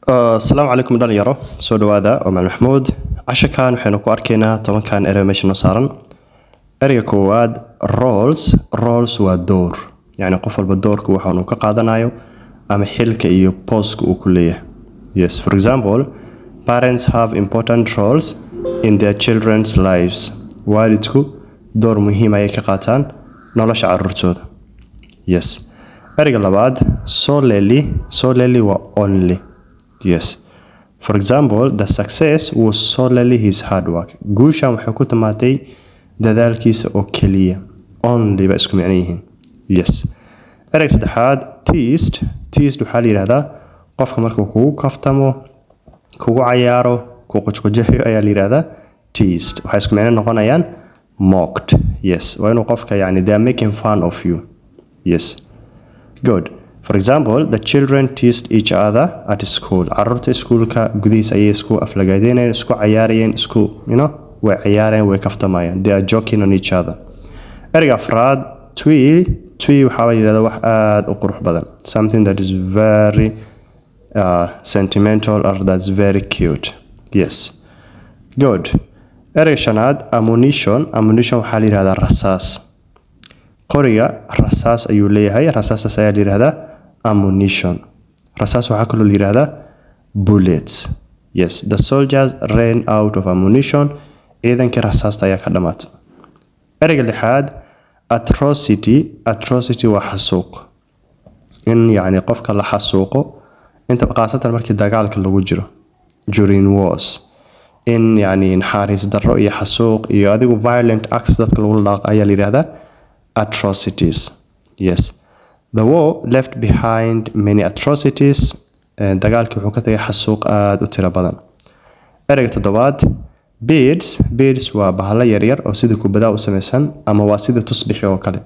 Asalaamu calaykum dhalinyaro, soo dhawaada. Waa Macalin Maxamuud. Casharkan waxaynu ku arkaynaa 10-kan erey meesha noo saaran. Ereyga koowaad, roles. Roles waa door, yacni qof walba doorka waxaan uu ka qaadanayo ama xilka iyo booska uu ku leeyahay. Yes, for example, parents have important roles in their children's lives. Waalidku door muhiim ayay ka qaataan nolosha caruurtooda. Yes. Ereyga labaad, solely. Solely waa only. Yes, for example, the success was solely his hard work. Guushan waxay ku timaatay dadaalkiisa oo keliya. Only ba isku micno yihiin. Yes. Ereyga saddexaad, teased. Teased waxaa la yidhahdaa qofka markuu kugu kaftamo, kugu cayaaro, ku qujqujaxyo ayaa la yidhahdaa teased. Waxay isku micno noqonayaan mocked. Yes, waa inuu qofka, yani, they are making fun of you. Yes, good. For example, the children teased each other at school. Caruurta iskuulka gudihiisa ayay isku aflagaadeynayeen, isku cayaarayeen, isku way cayaarayeen, way kaftamayeen. They are joking on each other. Ereyga afraad, twee. Twee waxaa la yidhahdaa wax aada u qurux badan, something that is very sentimental or that's very cute. Yes, good. Ereyga shanaad, ammunition. Ammunition waxaa la yidhahdaa rasaas. Qoriga rasaas ayuu leeyahay, rasaastaas ayaa la yidhahdaa ammunition. Rasaas waxaa kaloo la yidhahdaa bullets. Yes, the soldiers ran out of ammunition. Ciidankii rasaasta ayaa ka dhamaatay. Ereyga lixaad, atrocity. Atrocity waa xasuuq, in yacni qofka la xasuuqo inta khaasatan markii dagaalka lagu jiro, during wars, in yacni naxariis darro iyo xasuuq iyo adigu violent acts dadka lagu dhaaqo ayaa la yidhahdaa atrocities. Yes, the war left behind many atrocities. Dagaalkii wuxuu ka tagay xasuuq aada u tiro badan. Ereyga toddobaad, beads. Beads waa bahalo yaryar oo sida kubadaa u samaysan ama waa sida tusbixi oo kale.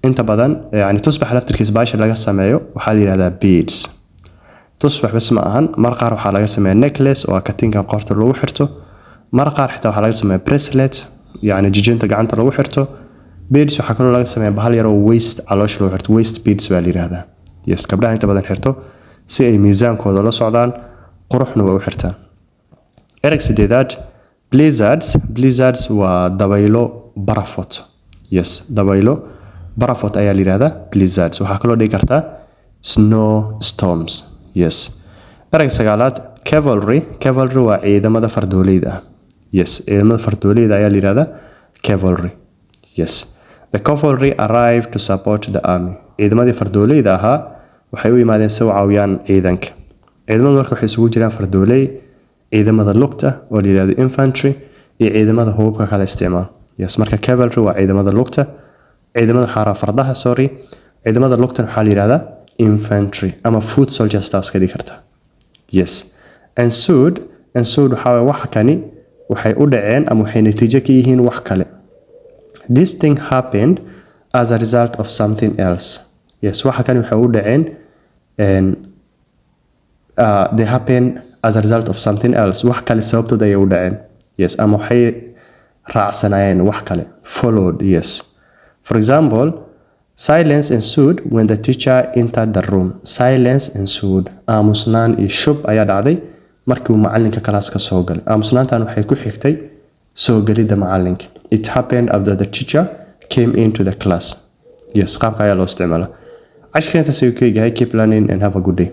Inta badan, yani, tusbax laftirkiisa baasha laga sameeyo waxaa la yihahdaa beads. Tusbax bas ma ahan, mar qaar waxaa laga sameeya necklace oo katinka qoorta lagu xirto. Mar qaar xitaa waxaa laga sameeya bracelet, yacni jijinta gacanta lagu xirto. Beads waxaa kaloo laga sameeya bahal yar oo waist, caloosha lagu xirto. Waist beads baa la yihahdaa. Yes, gabdhaha inta badan xirto si ay miisaankooda la socdaan, quruxna way u xirtaan. Ereg sideedaad, blizzards. Blizzards waa dabaylo barafot. Yes, dabaylo barafot ayaa la yihahdaa blizzards. Waxaa kaloo dhigi kartaa snow storms. Yes. Ereyga sagaalaad, cavalry. Cavalry waa ciidamada fardooleyda ah. Yes, ciidamada fardooleyda ayaa la yihahdaa cavalry. Yes, the cavalry arrived to support the army. Ciidamadii fardooleyda ahaa waxay u yimaadeen si u caawiyaan ciidanka. Ciidamadu marka waxay isugu jiraan fardooley, ciidamada lugta oo la yihahdo infantry, iyo ciidamada hubabka kala isticmaal. Yes, marka cavalry waa ciidamada lugta, ciidamada waxaa fardaha, sorry, ciidamada lugtan waxaa la yihahdaa infantry ama foot soldiers, taas ka dhigi karta. Yes. Ensued. Ensued waxaa waye waxa kani waxay u dhaceen ama waxay natiijo ka yihiin wax kale. This thing happened as a result of something else. Yes, waxa kani waxay u dhaceen, they happen as a result of something else. Wax kale sababtood ayay u dhaceen. Yes, ama waxay raacsanayeen wax kale, followed. Yes, for example, silence ensued when the teacher entered the room. Silence ensued, aamusnaan iyo shub ayaa dhacday markii uu macalinka kalaaska soo galay. Aamusnaantan waxay ku xigtay soo gelidda macalinka. It happened after the teacher came into the class. Yes, qaabka ayaa loo isticmaalaa. Cashirka intaas ayuu ka egahay. Keep learning and have a good day.